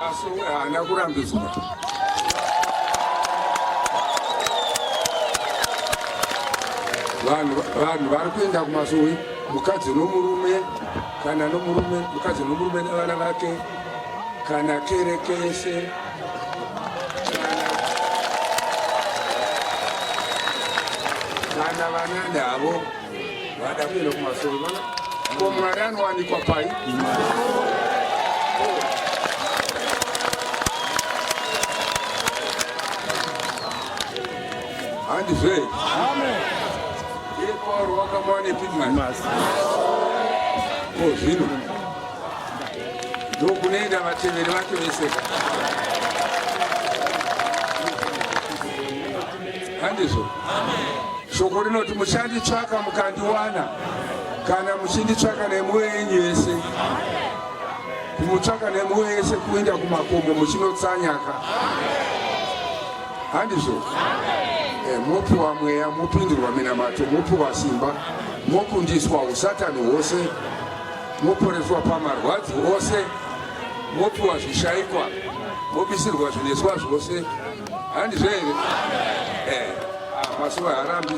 Masowe haana kurambidzwa. Vanhu vanhu vari kuenda kumasowe, mukadzi nomurume kana nomurume, mukadzi nomurume nevana vake kana kereke yese kana vanani havo vada kuenda kumasowe vana ko Mwari anowanikwa pai? Handizve? Iye Pauro wakamuwanepi Mwari? Ko zvino ndokunoenda vateveri vake vese. Handizvo? Shoko rinoti muchanditsvaka mukandiwana kana muchinditsvaka nemwoyo yenyu yese. Kumutsvaka nemwoyo yese kuenda kumakomo muchinotsanyaka. Handizvo? Eh, mopiwa mweya, mopindurwa minamato, mopiwa simba, mokundiswa usatani hwose, moporeswa pamarwadzo ose, mopiwa zvishaikwa, mobisirwa zvineswa zvose. Handizvo here? Eh, ah, masuva harambi.